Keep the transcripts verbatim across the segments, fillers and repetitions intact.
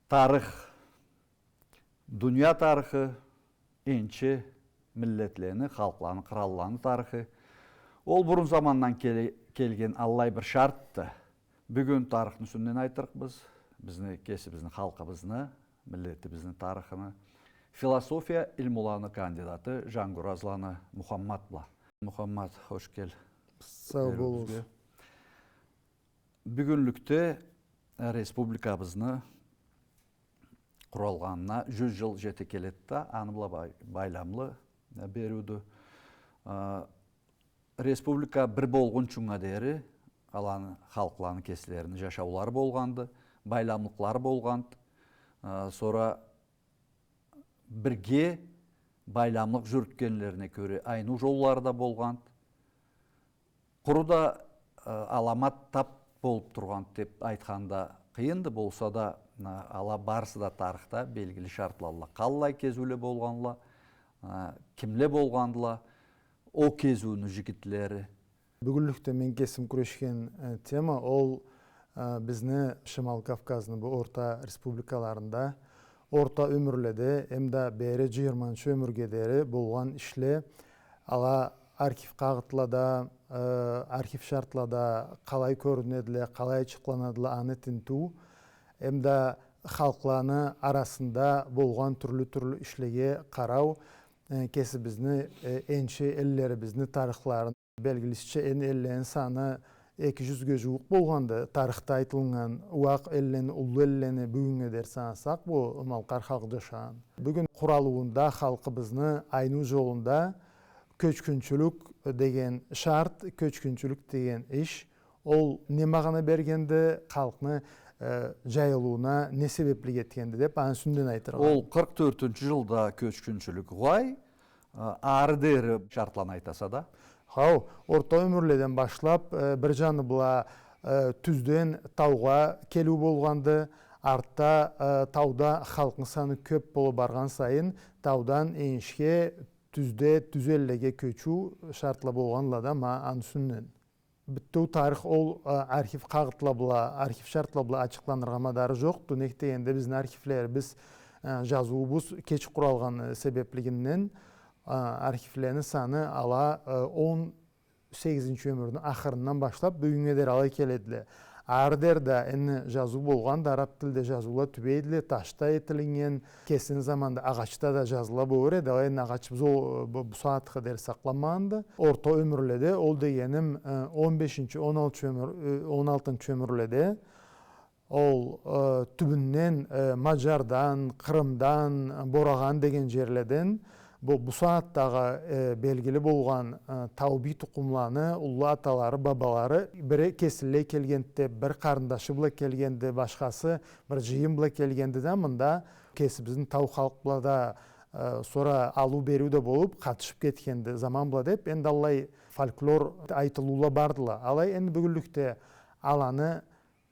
Тарых. Дуния тарыхы, энчи миллетлени, халкъланы, къыралланы тарыхы. Ол бурун замандан келе-, келген аллай бир шартды. Бюгюн тарыхны юсюнден айтырыкъбыз. Бизни, кесибизни, халкъыбызны, миллетибизни тарыхыны. Философия илмуланы кандидаты Жангуразланы Мухаммат бла. Мухаммат, хош кел. Сау болугъуз. Бюгюнлюкде республикабызны къуралгъанына жюз жыл жете келеди да, аны бла бай-, байламлы, э, бериудю. Э, республика бир болгъунчунга дери аланы, халкъланы кеслерини жашаулары болгъанды, байламлыкълары болгъанды. Э, сора бирге байламлыкъ жюрютгенлерине кёре айныу жоллары да болгъанды. Къуру да, э, аламат тап болуп тургъан деп айтхан да къыйынды, болса да, э, ала барысы да тарыхда белгили шартладыла. Къаллай кезиуле болгъандыла, э, кимле болгъандыла, ол кезиуню жигитлери. Бюгюнлюкде мен кесим кюрешген, э, тема ол, э, бизни Шимал Кавказны бу орта республикаларында орта ёмюрледе эмда бери жыйырманчы ёмюрге дери болгъан ишле, ала архив къагъытлада, э, архив шартлада къалай кёрюнедиле, къалай ачыкъланадыла, аны тинтиу, эмда халкъланы арасында болгъан тюрлю-тюрлю ишлеге къарау, э, кесибизни, э, энчи эллерибизни тарыхларын. Белгилисича, энди эллени саны эки жюзге жууукъ болгъанды, тарыхда айтылыннган уакъ эллени, уллу эллени бюгюннге дери санасакъ, бу малкъар халкъ жашагъан. Бюгюн къуралыуунда, халкъыбызны айныу жолунда кёчгюнчюлюк деген шарт, кёчгюнчюлюк деген иш, ол не магъана бергенди, халкъны, э, жайылыууна не себеплик этгенди деп, аны юсюнден айтыргъа. Ол къыркъ тёртюнчю жылда кёчгюнчюлюк угъай, Э, ары дери шартланы айтаса да. Хау, орта ёмюрледен башлап, э, бир жаны бла, э, тюзден таугъа келиу болгъанды. Артда, э, тауда халкъны саны кёп болуп баргъан сайын, таудан энишге, тюзде, тюз эллеге кёчюу шартла болгъандыла да, ма аны юсюнден. Бютеу тарых ол, а, архив къагъытла бла, архив шартла бла ачыкъланыргъа мадары жокъду. Нек дегенде, бизни архивлерибиз, а, жазыуубуз кеч къуралгъаны себеплигинден, а, архивлени саны ала, а, он сегизинчи ёмюрню ахырындан башлап бюгюннге дери алай келедиле. Ары дери да энди жазыу болгъанды, араб тилде жазыула тюбейдиле, ташда этилиннген, кесини заманында агъачда да жазыла болур эди, алай энди агъачыбыз ол, бу, бу сагъатха дери сакъланмагъанды. Орта ёмюрледе, ол дегеним, э, он бешинчи, он алтынчы ёмюр-, э, он алтынчы ёмюрледе, ол, э, тюбюнден, э, Маджардан, Къырымдан, Борагъан деген жерледен, бу, бу сагъатдагъы, э, белгили болгъан, э, тау бий тукъумланы уллу аталары, бабалары бири кесинлей келгенди, бир къарындашы бла келгенди, башхасы бир жыйын бла келгенди да, мында кесибизни тау халкъ бла да, э, сора алыу-бериу да болуп, къатышып кетгенди заман бла деп, энди аллай фольклор айтылыула бардыла. Алай энди бюгюнлюкде аланы,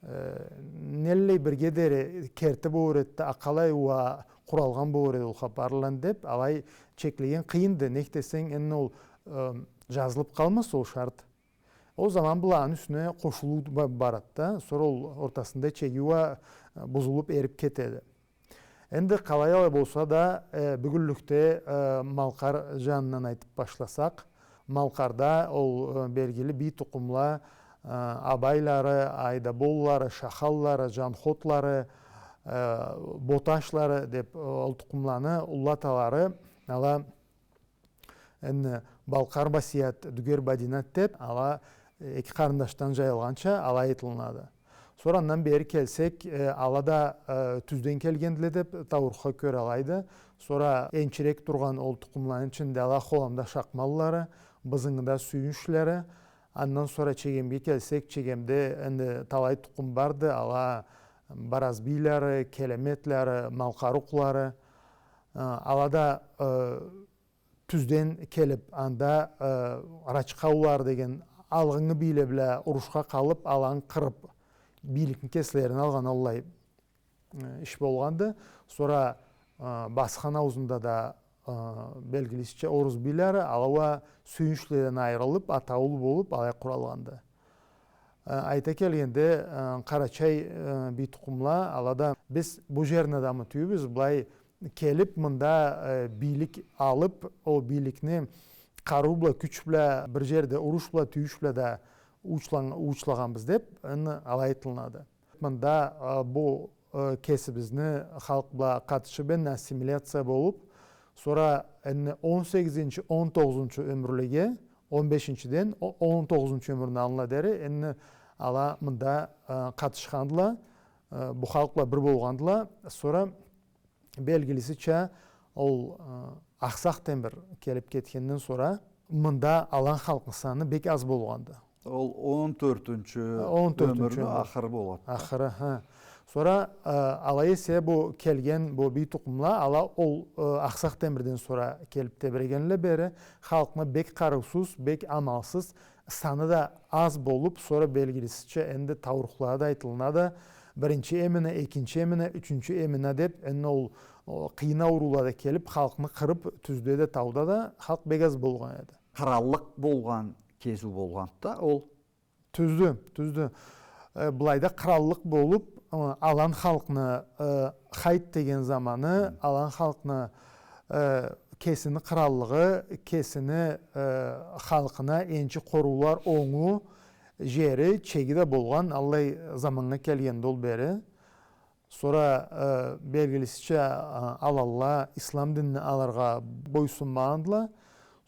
э, неллей бирге дери керти болур эди, а къалай уа къуралгъан болур эди ол хапарланы деп, алай чеклеген къыйынды. Нек десенг, энди ол, э, жазылып къалмаз ол шарт. Ол заман бла аны юсюне къошулуу ба-, барады да, сора ол ортасында чеги уа, э, бузулуп, эрип кетеди. Энди къалай алай болса да, э, бюгюнлюкде, э, Малкъар жанындан айтып башласакъ, Малкъарда ол, э, белгили бий тукъумла, э, Абайлары, Айдаболлары, Шахаллары, Жанхотлары, э, Боташлары деп, э, ол тукъумланы уллу аталары, ала, Энди Балкъар Басият, Дюгер Бадинат деп, ала эки къарындашдан жайылгъанча, алай айтылынады. Сора андан бери келсек, э, ала да, э, тюзден келгендиле деп, таурухха кёре алайды. Сора энчирек тургъан ол тукъумланы ичинде ала Холамда Шакъмаллары, Бызынгыда Сюйюнчлери. Андан сора Чегемге келсек, Чегемде энди талай тукъум барды, ала Баразбийлары, Келеметлери, Малкъарукълары. Э, ала да, э, тюзден келип, анда, э, Рачкъаулары деген алгъыннгы бийле бла урушха къалып, аланы къырып, бийликни кеслерине алгъан аллай, э, иш болгъанды. Сора, э, Басхан ауузунда да, э, белгилисича, Орузбийлары, ала уа Сюйюнчледен айырылып, атаулу болуп, алай къуралгъанды. Э, айта келгенде, э, Къарачай, э, бий тукъумла, ала да биз бу жерни адамы тюйюлбюз, былай келип, мында, э, бийлик алып, ол бийликни къарыу бла, кюч бла, бир жерде уруш бла, тюйюш бла да уучлан-, уучлагъанбыз деп, энди алай айтылынады. Мында, э, бу, э, кесибизни халкъ бла къатышып, энди ассимиляция болуп, сора энди он сегизинчи, он тогъузунчу ёмюрлеге, он бешинчиден о-, он тогъузунчу ёмюрню аллына дери, энди ала мында, э, къатышхандыла, э, бу халкъ бла бир болгъандыла. Сора белгилисича, ол, э, Акъсакъ Темир келип кетгенден сора, мында алан халкъны саны бек аз болгъанды. Ол он тёртюнчю, он тёртюнчю ёмюрню ёмюр. Ахыры болады. Ахыры, хы. Сора, э, алай эсе, бу келген, бу бий тукъумла, ала ол, э, Акъсакъ Темирден сора келип тебирегенле бери, халкъны бек къарыусуз, бек амалсыз, саны да аз болуп, сора белгилисича, энди таурухла да айтылынады, биринчи Эмине, экинчи Эмине, ючюнчю Эмине деп, энди ол, ол къыйын ауруула да келип, халкъны къырып, тюзде да, тауда да, халкъ бек аз болгъан эди. Къыраллыкъ болгъан кезиу болгъанды да ол. Тюздю, тюздю. Э, былайда къыраллыкъ болуп, э, алан халкъны, э, хайт деген заманы, алан халкъны, э, кесини къыраллыгъы, кесини, э, халкъына энчи къоруулар онгу жери, чеги да болгъан, аллай заманнга келгенди ол бери. Сора, э, белгилисича, э, аланла ислам динни алыргъа бойсунмагъандыла.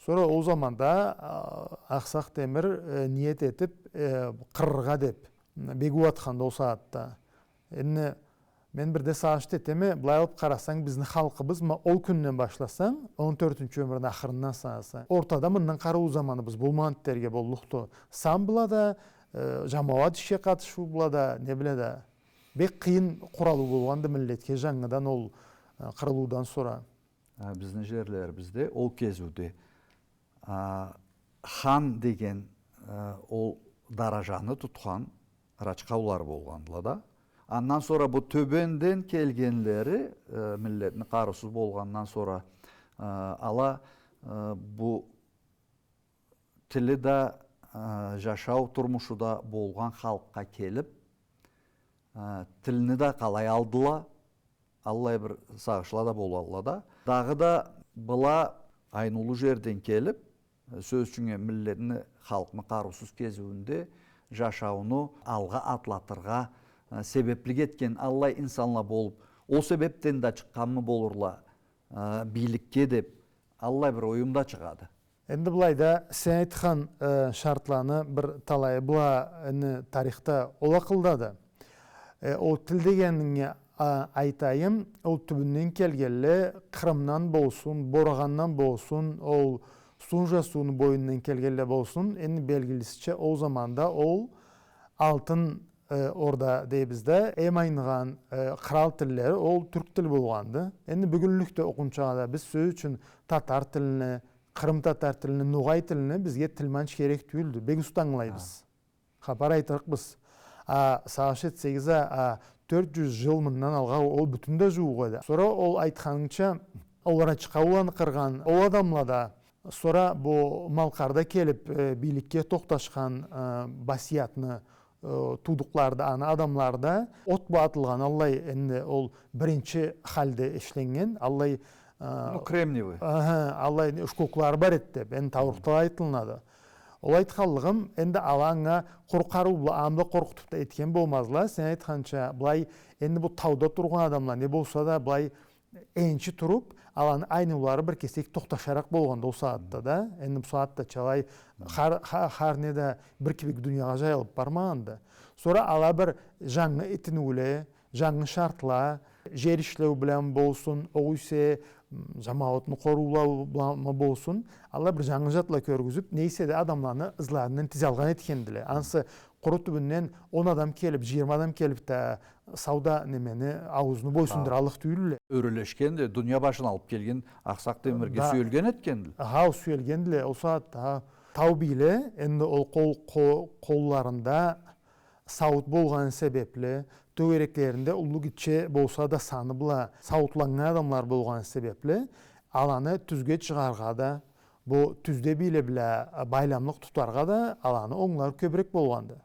Сора ол заманда, э, Акъсакъ Темир, э, ниет этип, э, къырыргъа деп, бегиу атханды ол сагъатда. Энди мен бирде сагъыш этеме, былай алып къарасанг, бизни халкъыбыз, ма, ол кюнден башласанг, он тёртюнчю ёмюрню ахырындан санасанг, ортада мындан къарыулу заманыбыз болмагъанды дерге боллукъду. Сан бла да, э, жамауат ишге къатышыу бла да, не бла да. Бек къыйын къуралыу болгъанды миллетге жангыдан ол, э, къырылыудан сора. А, бизни жерлерибизде ол кезиуде, а, хан деген, а, ол даражаны тутхан рачкъаулары болгъандыла да. Андан сора бу тёбенден келгенлери, э, миллетни къарыусуз болгъандан сора, э, ала, э, бу тили да, э, жашау турмушу да болгъан халкъгъа келип, э, тилни да къалай алдыла, аллай бир сагъышла да болалла да. Дагъыда была айныулу жерден келип, сёз ючюн, миллетни, халкъны къарыусуз кезиуюнде жашауну алгъа атлатыргъа, э, себеплик этген аллай инсанла болуп, ол себепден да чыкъгъанмы болурла, э, бийликге деп, аллай бир оюм да чыгъады. Энди былайда сен айтхан, э, шартланы бир талайы бла, энди, тарихда ол акъылдады. Э, ол тил дегенинге, а, айтайым, ол тюбюнден келгенле, Къырымдан болсун, Борагъандан болсун, ол Сунжа сууну боюндан келгенле болсун, энди белгилисича ол заманда ол Алтын, э, Орда дейбиз да, эм айныгъан, э, къырал тиллери ол тюрк тили болгъанды. Энди бюгюнлюкде окъунчагъа да биз, сёз ючюн, татар тилни, къырым татар тилни, ногъай тилни бизге тилмач керек тюйюлдю. Бек уста ангылайбыз. Хапар айтырыкъбыз. А, сагъыш этсегиз а, а, тёрт жюз жыл мындан алгъа ол бютюн да жууукъ эди. Сора ол айтханынгча, ол рачкъауланы къыргъан ол адамла да, сора бу Малкъарда келип, э, бийликге тохташхан, э, Басиятны, э, туудукълары да, аны адамлары да от бла атылгъан, аллай, энди ол биринчи халде ишленнген, аллай, э, ну, кремниевый. Аха, аллай шкоклары бар эди деп, энди таурухда айтылынады. Ол айтханлыгъым, энди ала анга къуру къарыу бла, аны бла къоркъутуп да этген болмазла. Сен айтханча, былай, энди бу тауда тургъан адамла не болса да, былай энчи туруп, аланы айныулары бир кесек тохташаракъ болгъанды ол сагъатда да. Энди бу сагъатдача алай хар, ха-, хар не да бир кибик дуниягъа жайылып бармагъанды. Сора ала бир жангы этиниуле, жангы шартла, жер ишлеу бла болсун, огъесе, м, жамауатны къоруулау бла болсун, ала бир жангы затла кёргюзюп, не эсе да адамланы ызларындан тизалгъан этгендиле. Ансы къуру тюбюнден он адам келип, жыйырма адам келип да сауда немени, ауузну бойсундураллыкъ тюйюлле. Ёрелешгенди, дуния башын алып келген Акъсакъ Темирге сюелген этгендиле. Хау, сюелгендиле, ол сагъатда, хау. Тау бийле, энди ол къол, къо-, къолларында сауут болгъаны себепли, тёгереклеринде уллу гитче болса да саны бла сауутланнган адамла болгъаны себепли, аланы тюзге чыгъаргъа да, бу тюзде бийле бла байламлыкъ тутаргъа да аланы онглары кёбюрек болгъанды.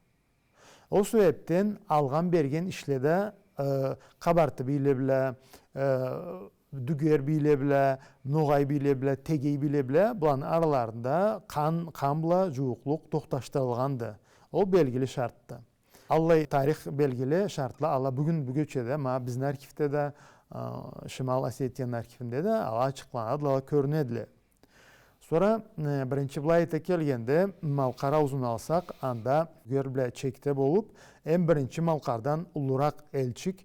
Ол себебден алгъан берген ишледе, э, Къабарты бийле бла, э, Дюгер бийле бла, Ногъай бийле бла, Тегей бийле бла, буланы араларында къан, къан бла жууукълукъ тохташдырылгъанды. Ол белгили шартды. Аллай тарих белгили шартла ала бюгюн бюгече да, ма, бизни архивде да, э, Шимал Осетияны архивинде да ала ачыкъланадыла, ала кёрюнедиле. Сора, э, биринчи былай айта келгенде, Малкъар аузун алсакъ, анда Дюгер бла чекде болуп, эм биринчи Малкъардан уллуракъ элчик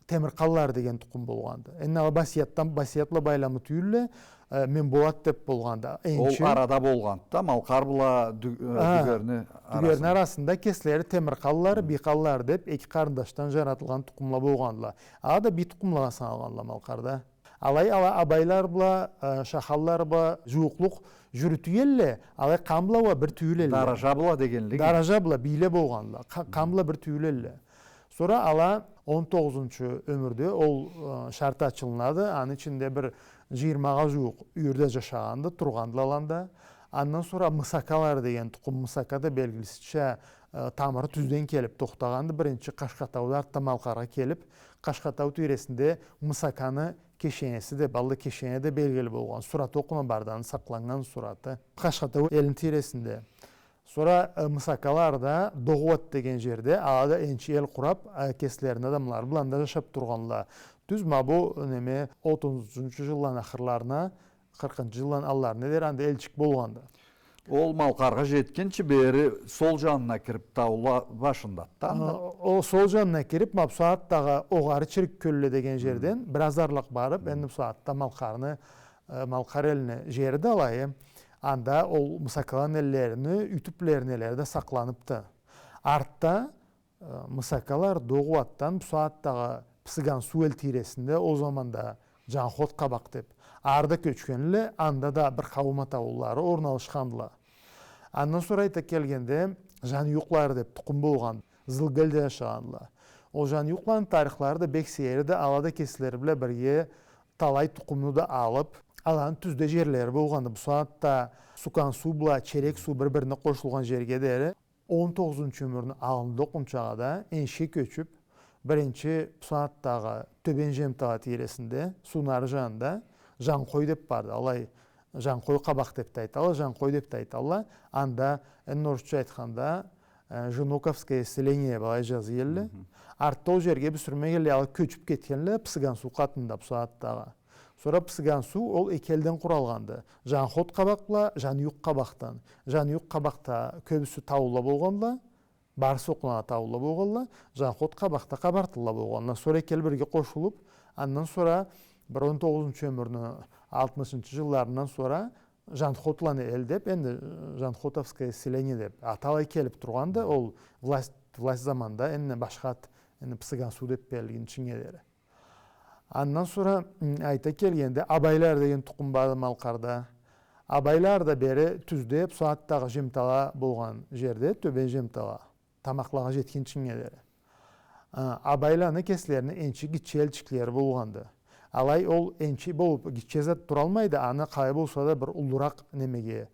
Темирханлар деген тукъум болгъанды. Энди ала Басиятдан, Басият бла байламлы тюйюлле, э, Мемболат деп болгъанды. Ол Энчи. Арада болгъанды да, Малкъар бла Дю-, э, Ха, Дюгерни Дюгерни арасында. Арасында кеслери Темирханлар, Бийханлар деп эки къарындашдан жаратылгъан тукъумла болгъандыла. Ала да бий тукъумлагъа саналгъандыла Малкъарда. Алай ала Абайлар бла, э, Шаханлар бла жууукълукъ жюрютюй элле, алай къан бла уа бир тюйюл элле. Даража бла дегенлигим. Даража бла бийле болгъандыла. Къа-, къан бла бир тюйюл элле. Сора ала он тогъузунчу ёмюрде ол, э, шарт ачылынады. Аны ичинде бир жыйырмагъа жууукъ юйюрде жашагъанды, тургъандыла аланда. Андан сора Мысакалар деген тукъум, Мысака да белгилисича, э, тамыры тюзден келип тохтагъанды. Биринчи Къашхатауда, артда Малкъаргъа келип, Къашхатау тийресинде Мысаканы кешенеси да, баллы кешене да белгили болгъан. Сураты окъуна барды, аны сакъланнган сураты. Къашхатау элни тийресинде. Сора, э, Мысакалар да Догъуат деген жерде, ала да энчи эл къурап, э, кеслерини адамлары бла анда жашап тургъанла. Тюз, ма бу, неме, отузунчу жылланы ахырларына, къыркъынчы жылланы алларына дери анда элчик болгъанды. Ол Малкъаргъа жетгинчи бери сол жанына кирип, таула башында да анда. А, ол сол жанына кирип, ма бусагъатдагъы Огъары Чирик кёлле деген жерден бир аз арлакъ барып, энди бусагъатда Малкъарны, э, Малкъар элни жери да алай, анда ол Мысакаланы эллерини, ютюплерини эллери да сакъланыпды. Артда Э, Мысакалар Догъуатдан бусагъатдагъы Псыгансу эл тийресинде, ол заманда Жанхот Къабакъ деп, ары да кёчгенле, анда да бир къауум атаулулары орналышхандыла. Андан сора айта келгенде, Жанюйукълар деп тукъум болгъан, Зылгылда жашагъандыла. Ол Жанюйукъланы тарихлары да бек сейир эди, ала да кеслери бла бирге талай тукъумну да алып, аланы тюзде жерлери болгъанды. Бусагъатда Сукансу бла Черексу бир-бирине къошулгъан жерге дери он тогъузунчу ёмюрню аллында окъунчагъа да энчиге кёчюп, биринчи бусагъатдагъы Тёбен Жемтала тийресинде, сууну ары жанында Жанкъой деп барды. Алай Жанкъой Къабакъ деп да айталла, Жанкъой деп да айталла. Анда, энди орусча айтханда, э, Жуноковское селение былай жаза элле. Артда ол жерге бюсюрмегенлей, ала кёчюп кетгенле, Псыгансу къатында бусагъатдагъы. Сора Псыгансу ол эки элден къуралгъанды. Жанхот Къабакъ бла Жанюйукъ Къабакъдан. Жанюйукъ Къабакъда кёбюсю таула болгъанла, барысы окъуна таула болгъанла, Жанхот Къабакъда къабартылла болгъанла. Сора эки эл бирге къошулуп, андан сора бир он тогъузунчу ёмюрню алтмышынчы жылларындан сора Жанхотланы эл деп, энди Жанхотовское селение деп аты алай келип тургъанды, ол власть, власть заманда энди башха ат, энди Псыгансу деп берилгинчинге дери. Андан сора, м, айта келгенде, Абайлар деген тукъум барды Малкъарда. Абайлар да бери тюзде, бусагъатдагъы Жемтала болгъан жерде, Тёбен Жемтала, тамакълагъа жетгинчинге дери. А, Абайланы кеслерини энчи гитче элчиклери болгъанды. Алай ол энчи болуп гитче зат туралмайды, аны къалай болса да бир уллуракъ немеге,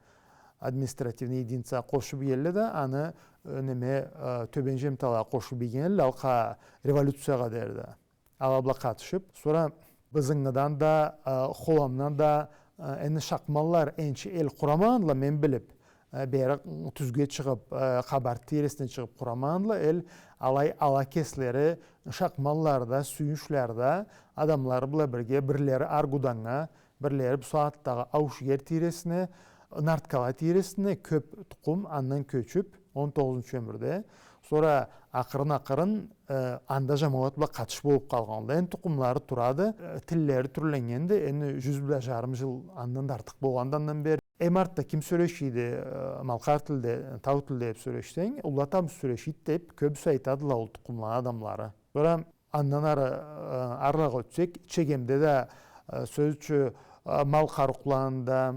административный единицагъа къошуп иелле да, аны, э, неме, э, Тёбен Жемталагъа къошуп ийген элле, алкъа революциягъа дери да. Ала бла къатышып, сора Бызынгыдан да, э, Холамдан да, э, энди шакманлар энчи эл къурамагъандыла, мен билип, э, бери тюзге чыгъып, э, Къабарты тийресине чыгъып къурамагъандыла эл, алай ала кеслери шакманларда, сюйюнчлерде адамлары бла бирге, бирлери Аргуданнга, бирлери бусагъатдагъы Аушгер тийресине, Нарткала тийресине кёп тукъум андан кёчюп, он тогъузунчу ёмюрде. Сора акъырын-акъырын, э, анда жамауат бла къатыш болуп къалгъанла. Энди тукъумлары турады, э, тиллери тюрленнгенди, энди жюз бла жарым жыл андан да артыкъ болгъанды андан бери. Эм артда ким сёлешийди, э, малкъар тилде, тау тилде деп сёлешсенг, Уллатабыз сёлешийди деп кёбюсю айтадыла ол тукъумланы адамлары. Сора андан ары, э, арыгъа ётсек, Чегемде да, э, сёз ючюн, э, Малкъарукъланы да,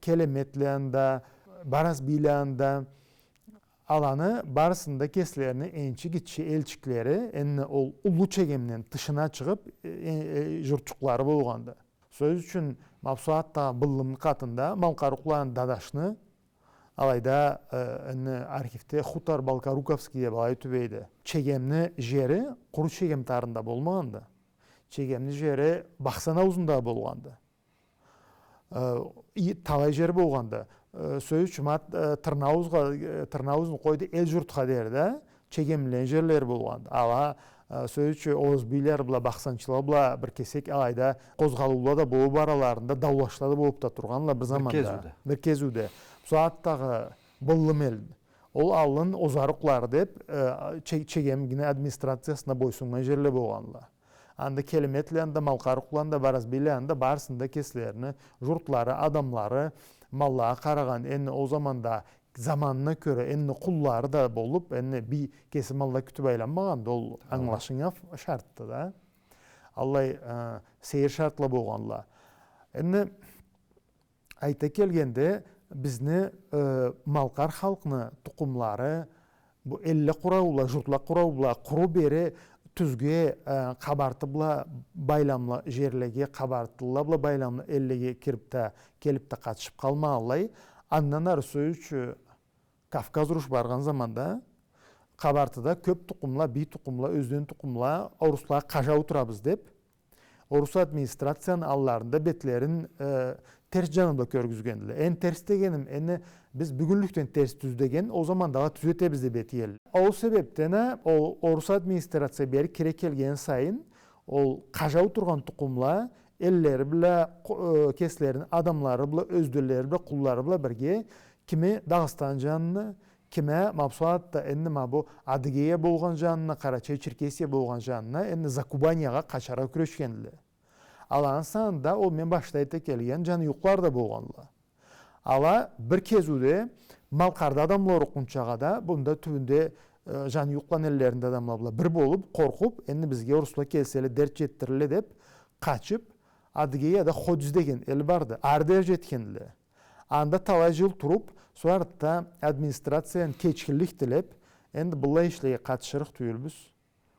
Келеметлени да, Барасбийлени да, аланы барысыны да кеслерини энчи гитче элчиклери, энди ол уллу Чегемден тышына чыгъып, э, э, журтчукълары болгъанды. Сёз ючюн, ма бусагъатда Быллымны къатында Малкъарукъланы Дадашны, Алайда, э, энди архивде хутор Балкоруковский деб алай тюбейди. Чегемни жери къуру Чегем тарында болмагъанды. Чегемни жери Бахсан ауузунда болгъанды. Э, и-, талай жер болгъанды. Э, сёз ючюн, ма, э, Тырныауузгъа, э, Тырныауузну къойду, Эл-Журтха дери да, чегемлилени жерлери болгъанды. Ала, э, сёз ючюн, Оразбийле бла, Бахсанчыла бла бир кесек алайда къозгъалыула да болуб, араларында даулашла да болуб да тургъанла бир заманда. Бир кезиуде. Бир кезиуде. Бу сагъатдагъы Быллым эл, ол аллын Озарукълары деб, э, че-, Чегемни администрациясына бойсуннган жерле болгъанла. Анда Келиметланы да, Малкъарукъланы да, Баразбийланы да, барысыны да кеслерини журтлары, адамлары, маллагъа къарагъан, энди ол заманда заманына кёре, энди къуллары да болуб, энди бир кеси малла кютюб айланмагъанды, ол ангылашыннган шартды да. Аллай, э, сейир шартла болгъанла. Энди айта келгенде, бизни, э, малкъар халкъны тукъумлары, бу элле къурау бла, журтла къурау бла, къуру бери тюзге, э, Къабарты бла байламлы жерлеге, къабартылыла бла байламлы эллеге кириб да, келиб да къатышыб къалмагъанлай. Андан ары, сёз ючюн, Кавказ уруш баргъан заманда Къабартыда кёб тукъумла, бий тукъумла, ёзден тукъумла оруслагъа къажау турабыз деб, орус администрацияны алларында бетлерин, э, терс жаны бла кёргюзгендиле. Энди терс дегеним, энди биз бюгюнлюкден терс тюз деген, ол заманда да тюз этебиз деб этгенле. Ол себебден а, ол орус администрация бери кире келген сайын, ол къажау тургъан тукъумла эллери бла, къу-, э, кеслерини адамлары бла, ёзденлери бла, къуллары бла бирге кими Дагъыстан жанына, кими а ма бусагъатда энди ма бу Адыгея болгъан жанына, Къарачай-Черкесия болгъан жанына, энди Закубаньягъа къачаргъа кюрешгендиле. Аланы санында ол мен башда айта келген жаныюйукълары да болгъанла. Ала бир кезиуде Малкъарда адамла урукъгъунчагъа да, бунда тюбюнде, э, жаныюйукъланы эллеринде адамла бла бир болуб, къоркъуб, энди бизге орусла келселе, дерт жетдирирге деб, къачыб, Адыгеяда Ходз деген эл барды. Ары дери жетгендиле. Анда талай жыл туруб, сора артда администрациядан кечгинлик тилеб, энди быллай ишлеге къатышырыкъ тюйюлбюз,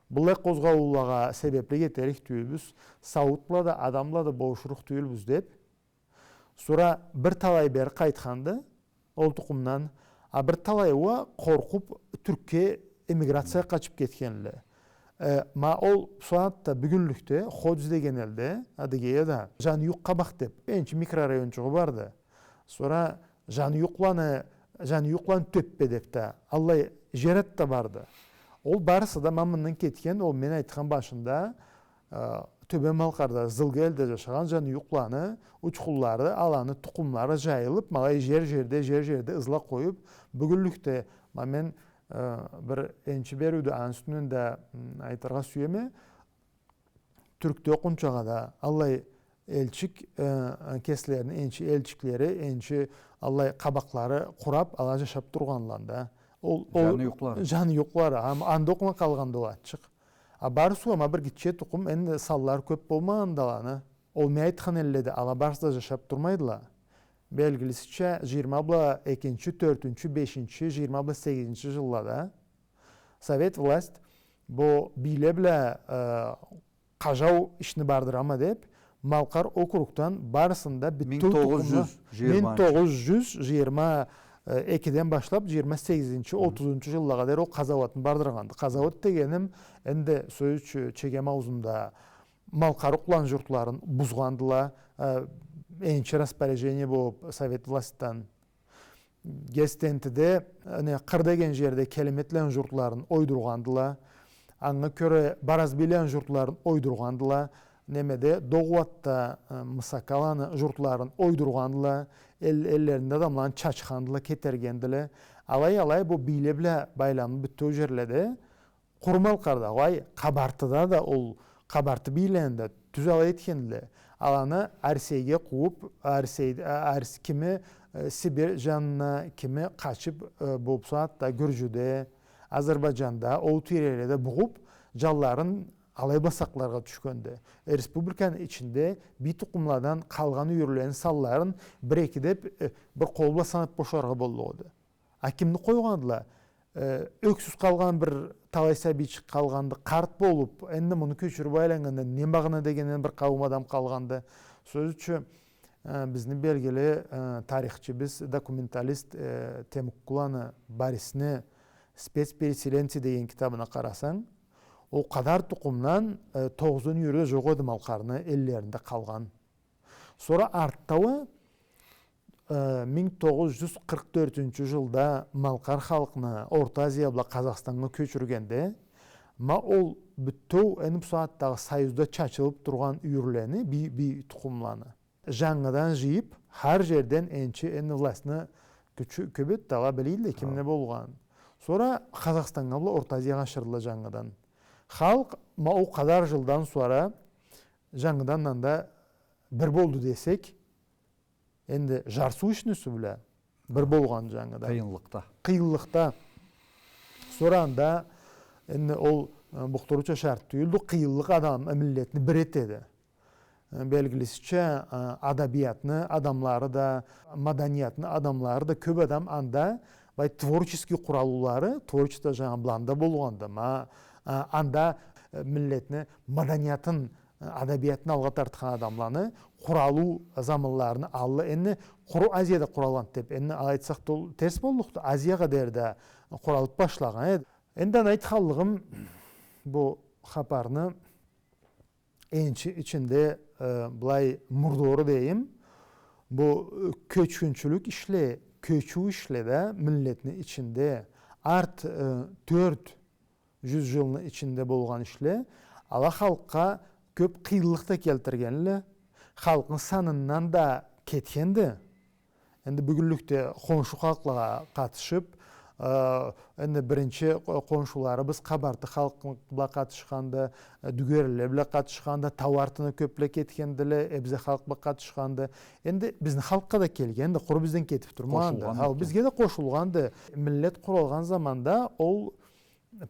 быллай къозгъалыулагъа себеблик этерик тюйюлбюз, сауут бла да, адам бла да болушурукъ тюйюлбюз деб, сора бир талай бери къайтханды ол тукъумдан, а бир талай уа къоркъуб, Тюркге эмиграциягъа къачыб кетгенле. Э, ма ол бусагъатда, бюгюнлюкде Ходз деген элде, Адыгеяда, Жаныюйукъ къабакъ деб, энчи микрорайончугъу барды. Сора Жаныюйукъланы, Жаныюйукъланы Тёппе деб да, аллай жер ат да барды. Ол барысы да ма мындан кетген, ол мен айтхан башында, э, Тёбен Малкъарда, Зылгы элде жашагъан жаныюйукъланы учхунлары, аланы тукъумлары жайылыб, ма алай жер-жерде, жер-жерде ызла къоюб, бюгюнлюкде, ма мен, э, бир энчи бериуде аны юсюнден да, м, айтыргъа сюеме, Тюркде окъунчагъа да аллай элчик, э, кеслерини энчи элчиклери, энчи аллай къабакълары къураб, ала жашаб тургъанла да. Ол, ол жаныюйукълары. Жаныюйукълары. Ам-, анда окъуна къалгъанды ол ачыкъ. А барысы уа ма бир гитче тукъум, энди санлары кёб болмагъанды аланы. Ол мен айтхан элледе ала барысы да жашаб турмайдыла. Белгилисича, жыйырма бла экинчи, тёртюнчю, бешинчи, жыйырма бла сегизинчи жыллада совет власть бу бийле бла, э, къажау ишни бардырама деб, Малкъар округдан барысын да бютеу тукъумла, минг тогъуз жюз жыйырма экиден башлаб, жыйырма сегизинчи, отузунчу жыллагъа дери ол къазауатны бардыргъанды. Къазауат дегеним, энди сёз ючюн, Чегем ауузунда Малкъарукъланы журтларын бузгъандыла, э, энчи распоряжение болуб совет властьдан. Гестентиде, не, Къыр деген жерде Келиметланы журтларын ойдургъандыла. Анга кёре Баразбийланы журтларын ойдургъандыла. Немеде, Догъуатда, э, Мсакаланы журтларын ойдургъандыла. Эл-, эллеринде адамларын чачхандыла, кетергендиле. Алай-алай бу бийле бла байламлы бютеу жерледе Къуру Малкъарда, уай, Къабартыда да ол, Къабарты бийлени да тюз алай этгендиле. Аланы Арсейге къууп, Арсей, а, Арс-, кими, э, Сибирь жанына, кими къачып, э, бу сагъатда Гюржюде, Азербайджанда, ол тийреледе бугъуп, жанларын алай бла сакъларгъа тюшгенди. Э, республиканы ичинде бир тукъумладан къалгъан юйюрлени санларын бир-эки деп, э, бир къол бла санап бошаргъа боллукъ эди. А кимни къойгъандыла? Э, ёксюз къалгъан бир талай сабийчик къалгъанды, къарт болуп, энди муну кёчюрюп айланнгандан не магъана дегенден бир къауум адам къалгъанды. Сёз ючюн, Э, бизни белгили, э, тарихчибиз, документалист, э, Темуккуланы Борисни «Спецпереселенцы» деген китабына къарасанг, ол къадар тукъумдан, э, тогъуздан юйюрю да жокъ эди Малкъарны эллеринде къалгъан. Сора артда уа, э, минг тогъуз жюз къыркъ тёртюнчю жылда Малкъар халкъны Орта Азия бла Къазахстаннга кёчюргенде, ма ол бютеу, энди бусагъатдагъы Союзда чачылып тургъан юйюрлени, бий, бий тукъумланы жангыдан жыйып, хар жерден энчи, энди властны кючю кёп эди да, ала биле эдиле ким не болгъанын. Сора Къазахстаннга бла Орта Азиягъа ашырдыла жангыдан. Халкъ, ма ол къадар жылдан сора жангыдан анда бир болду десек, энди жарсыу ишни юсю бла бир болгъан жангыдан. Къыйынлыкъда. Къыйынлыкъда. Сора анда, энди ол, э, бухтуруча шарт тюйюлдю, къыйынлыкъ адам, э, миллетни бир этеди. Э, белгилисича, э, адабиятны адамлары да, маданиятны адамлары да, кёп адам анда, былай, творческий къуралыулары, творчество жаны былайда болгъанды. Ма, э, анда, э, миллетни маданиятын, э, адабиятын алгъа тартхан адамланы къуралыу заманларыны аллы, энди къуру Азияда къуралгъанды деп, энди алай айтсакъ да ол терс боллукъду. Азиягъа дери да къуралып башлагъан эди. Энди аны айтханлыгъым, бу хапарны энчи ичинде, э, былай мурдору дейим, бу, э, кёчгюнчюлюк ишле, кёчюу ишле да миллетни ичинде арт, э, тёрт жюз жылны ичинде болгъан ишле, ала халкъгъа кёп къыйынлыкъ да келтиргенле, халкъны санындан да кетгенди. Энди бюгюнлюкде хоншу халкълагъа къатышып, э, энди биринчи къо-, хоншуларыбыз къабарты халкъ бла къатышханды, э, дюгерлиле бла къатышханды, тау артына кёпле кетгендиле, эбзе халкъ бла къатышханды. Энди бизни халкъгъа да келгенди, къуру бизден кетип турмагъанды. Къошулгъанды. Хау, бизге да къошулгъанды. Миллет къуралгъан заманда ол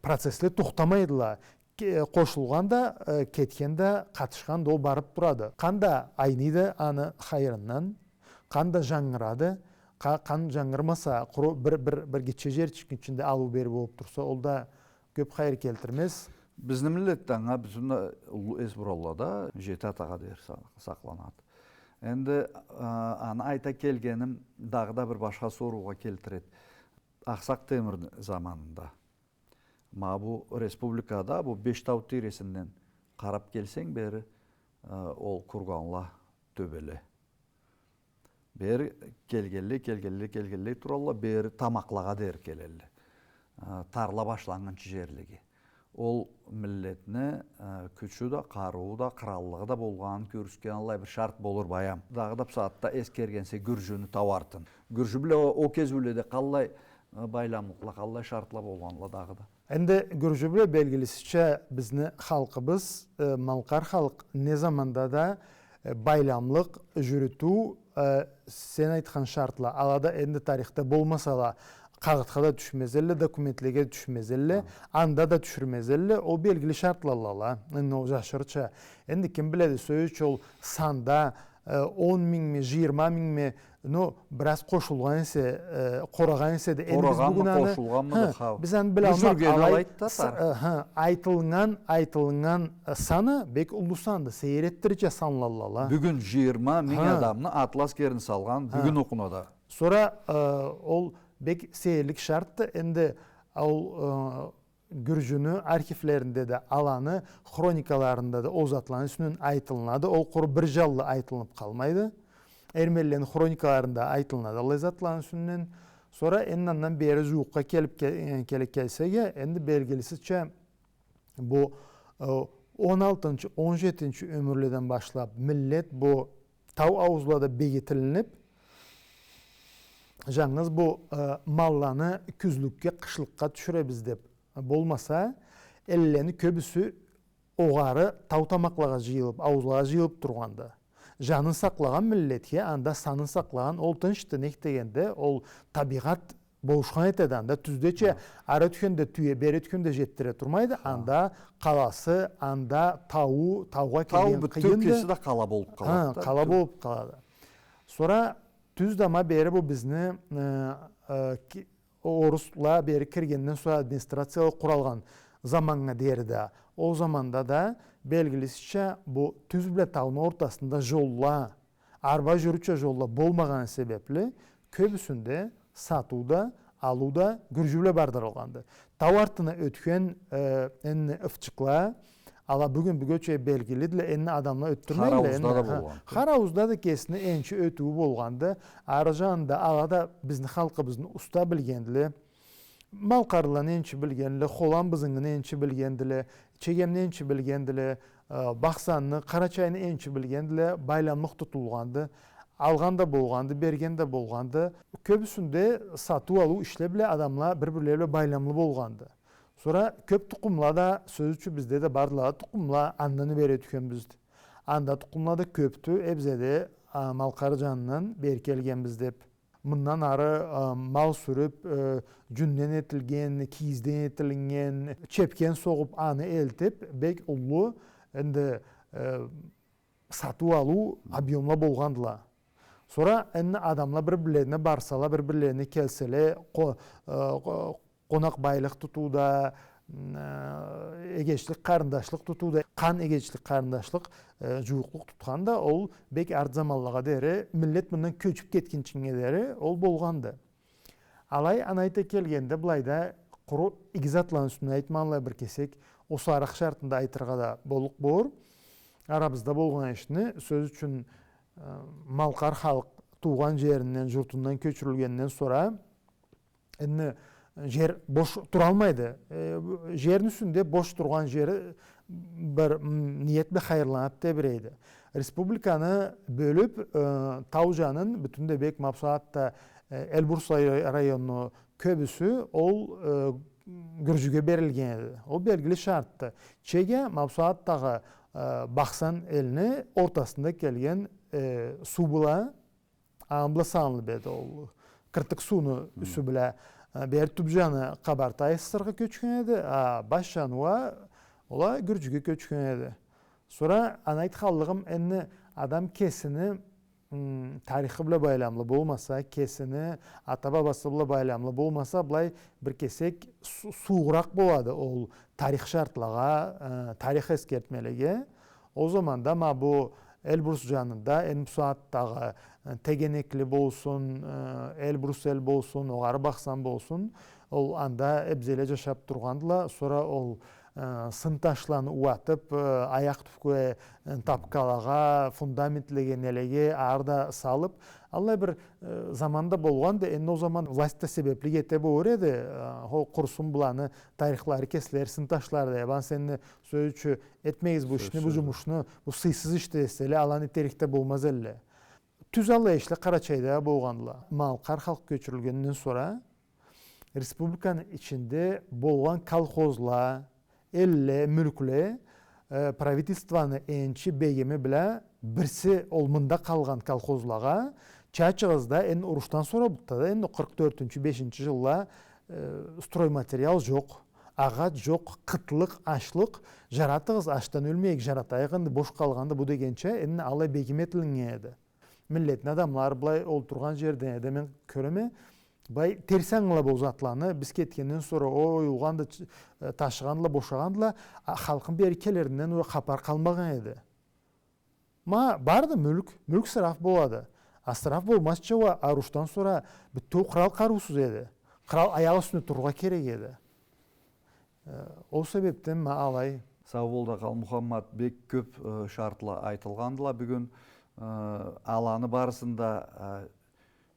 процессле тохтамайдыла. Ке-, къошулгъан да, э, кетген да, къатышхан да ол барып турады. Къан да айныйды аны хайырындан, къан да жангырады. Къа-, къан жангырмаса, къуру бир, бир, бир гитче жерчикни ичинде алыу-бериу болуп турса, ол да кёп хайыр келтирмез. Бизни миллетде анга бютюн да уллу эс буралла да, жети атагъа дери са-, сакъланады. Энди, а, аны айта келгеним, дагъыда бир башха соруугъа келтиреди. Акъсакъ Темирни заманында Ма бу республикада, бу Бештау тийресинден къарап келсенг бери, э, ол курганла, тёбеле. Бери келгенлей, келгенлей, келгенлей туралла, бери тамакълагъа дери келелле. Э, тарла башланнгынчы жерлеге. Ол миллетни, э, кючю да, къарыуу да, къыраллыгъы да болгъанын кёргюзтген аллай бир шарт болур баям. Дагъыда бусагъатда эсгергенсе Гюржюню, тау артын. Гюржю бла о, о кезиуледе къаллай, э, байламлыкъла, къаллай шартла болгъанла дагъыда. Энди Гюржю бла, белгилисича, бизни халкъыбыз, э, малкъар халкъ не заманда да, э, байламлыкъ жюрютюу, э, сен айтхан шартла, алада энди тарихде болмасала, къагъытха да тюшмез элле, документлеге да тюшмез элле, анда да тюшюрмез элле, ол белгили шартлалла. Энди ол жашырыча. Энди ким биледи, сёз ючюн, ол санда, э, он мингми, жыйырма мингми, ну, бираз къошулгъан эсе, э, къорагъан эсе да, энди биз бюгюн аны, къошулгъанмы, хы, да, хау, биз аны билалмай, алай, э, хы, айтылыннган, айтылыннган, э, саны бек уллу санды, сейир этдирирча санлалла. Бюгюн жыйырма минг адамны атлы аскерин салгъан, бюгюн окъуна да. Сора, э, ол бек сейирлик шартды. Энди ол, э, Гюржюню архивлеринде да, аланы хроникаларында да ол затланы юсюнден айтылынады. Ол къуру бир жанлы айтылынып къалмайды. Эрменилени хроникаларында айтылынады аллай затланы юсюнден. Сора энди андан бери жууукъгъа келип ке-, э, келе келсек, энди белгилисича, бу, э, он алтынчы, он жетинчи ёмюрледен башлап миллет бу тау ауузлада бегитилинип, жангыз бу, э, малланы кюзлюкге, къышлыкъгъа тюшюребиз деп болмаса, эллени кёбюсю огъары тау тамакълагъа жыйылып, ауузлагъа жыйылып тургъанды. Жанын сакълагъан миллетге, анда санын сакълагъан, ол тынчды, нек дегенде, ол табигъат болушхан этеди анда. Тюздеча, ары ётгенде тюе, бери ётгенде жетдире турмайды. Анда къаласы, анда тауу, таугъа кирген къыйынды. Тау бютеу кеси да къала болуп къалады. Хы, къала болуп къалады. Сора тюз да ма бери бу бизни, э, э, ки-, орусла бери киргенден сора администрацияла къуралгъан заманнга дери да. Ол заманда да, белгилисича, бу тюз бла тауну ортасында жолла, Арба жюрюрча жолла болмагъаны себепли, кёбюсюнде сатыу да, алыу да гюржю бла бардырылгъанды. Тау артына ётген, э, энди ывчыкъла, ала бюгюн бюгече белгилидиле, энди адамла ётдюрмейдиле, Хар ауузда энди, да ха, болгъан. Хар ауузда да кесини энчи ётюую болгъанды. Ары жанында ала да бизни халкъыбызны уста билгендиле. Малкъарланы энчи билгендиле, Холам бызынгыны энчи билгендиле, Чегемни энчи билгендиле, э, Бахсанны, Къарачайны энчи билгендиле, байламлыкъ тутулгъанды. Алгъан да болгъанды, берген да болгъанды. Кёбюсюнде сатыу-алыу ишле бла адамла бир-бирле бла байламлы болгъанды. Сора кёп тукъумла да, сёз ючюн, бизде да бардыла тукъумла, андан бери ётгенбиз. Анда тукъумла да кёпдю, э, бизде да, а, Малкъар жанындан бери келгенбиз деп. Мындан ары, э, мал сюрюп, э, жюнден этилген, кийизден этилген, чепкен согъуп, аны элтип, бек уллу, энди, э, сатыу-алыу объёмла болгъандыла. Сора энди адамла бир-бирлерине барсала, бир-бирлерине келселе, къо-, э, къо-, къонакъбайлыкъ тутууда, м, э, эгечлик, къарындашлыкъ тутууда, къан эгечлик, къарындашлыкъ, э, жууукълукъ тутхан да ол бек арт заманлагъа дери, миллет мындан кёчюп кетгинчинге дери ол болгъанды. Алай, аны айта келгенде, былайда къуру иги затланы юсюнден айтмай, алай бир кесек осарыкъ шартында айтыргъа да боллукъ болур. Арабызда болгъан ишни, сёз ючюн, э, малкъар халкъ туугъан жеринден, журтундан кёчюрюлгенден сора, энди жер бош туралмайды. Э, жерни юсюнде бош тургъан жери бир, м, ниет бла хайырланады тебирейди. Республиканы бёлюп, э, тау жанын бютюн да бек ма бусагъатда, э, Эльбрус рай-, районну кёбюсю ол, э, гюржюге берилген эди. Ол белгили шартды. Чеге ма бусагъатдагъы, э, Бахсан элни ортасында келген, э, суу бла, аны бла салынып эди ол. Къыртыкъ сууну юсю бла, э, бери тюп жаны Къабарты-АССР-гъа кёчген эди, а баш жаны уа, ол а Гюржюге кёчген эди. Сора аны айтханлыгъым, энди адам кесини, м, тарыхы бла байламлы болмаса, кесини ата-бабасы бла байламлы болмаса, былай бир кесек су-, сууугъуракъ болады ол тарых шартлагъа, э, тарых эсгертмелеге. Ол заманда ма бу Эльбрус жанында, энди бусагъатдагъы, э, Тегенекли болсун, э, Эльбрус эл болсун, огъары Бахсан болсун, ол анда эбзеле жашап тургъандыла. Сора ол, э, сын ташланы ууатып, э, аякъ тюбюге, э, тапкалагъа, фундаментлеге, нелеге, ары да салып, аллай бир, э, заманда болгъанды, энди ол заман власть да себепли эте болур эди, э, ол къурусун буланы тарыхлары кесилер, сын ташлары да, ябан сенни сёз ючюн этмегиз бу ишни, бу жумушну, бу сыйсыз ишди деселе, аланы этерик да болмаз элле. Тюз аллай ишле Къарачайда болгъандыла. Малкъар халкъ кёчюрюлгенден сора республиканы ичинде болгъан колхозла, элле, мюлкле, э, правительствону энчи бегими бла бирси ол мында къалгъан колхозлагъа, Чачыгъызда, энди урушдан сора бутда да, энди къыркъ тёртюнчю, бешинчи жылла, э, стройматериал жокъ, агъач жокъ, къытлыкъ, ачлыкъ, жаратыгъыз, ачдан ёлмейик, жаратайыкъ энди, бош къалгъанды бу дегенча, энди аллай бегим этилинген эди. Миллетни адамлары былай олтургъан жерден да мен кёреме, былай терс ангылап ол затланы, биз кетгенден сора, о, оюлгъанды, ч-, э, ташыгъандыла, бошагъандыла, а, халкъны бери келиринден уа хапар къалмагъан эди. Ма барды мюлк, мюлк ысраф болады. Ысраф болмазча уа, урушдан сора бютеу кърал къарыусуз эди. Кърал аякъ юсюнде турургъа керек эди. Э, ол себепден ма алай. Сау бол да къал, Мухаммат, бек кёп, э, шартла айтылгъандыла бюгюн. Э, аланы барысын да, э,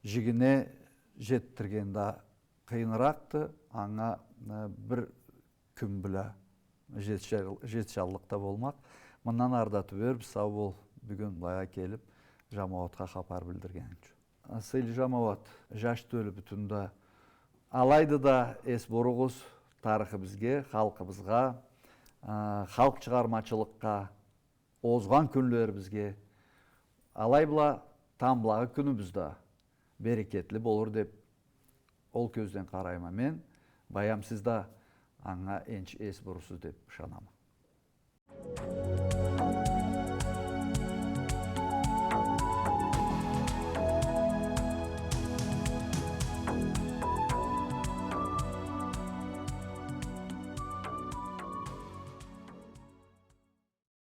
жигине жетдирген да къыйыныракъды. Анга, э, бир кюн бла жетишал-, жетишаллыкъ да болмакъ. Мындан ары да тюбербиз, сау бол, бюгюн былайгъа келип, жамауатха хапар билдиргенинг ючюн. Сыйлы жамауат, жаш тёлю бютюн да. Алайды да эс буругъуз тарыхыбызгъа, халкъыбызгъа, а, халкъ чыгъармачылыкъгъа, озгъан кюнлерибизге. Алай бла тамблагъы кюнюбюз да берекетли болур деп ол кёзден къарайма мен. Баям, сиз да анга энчи эс бурурсуз деп ышанама.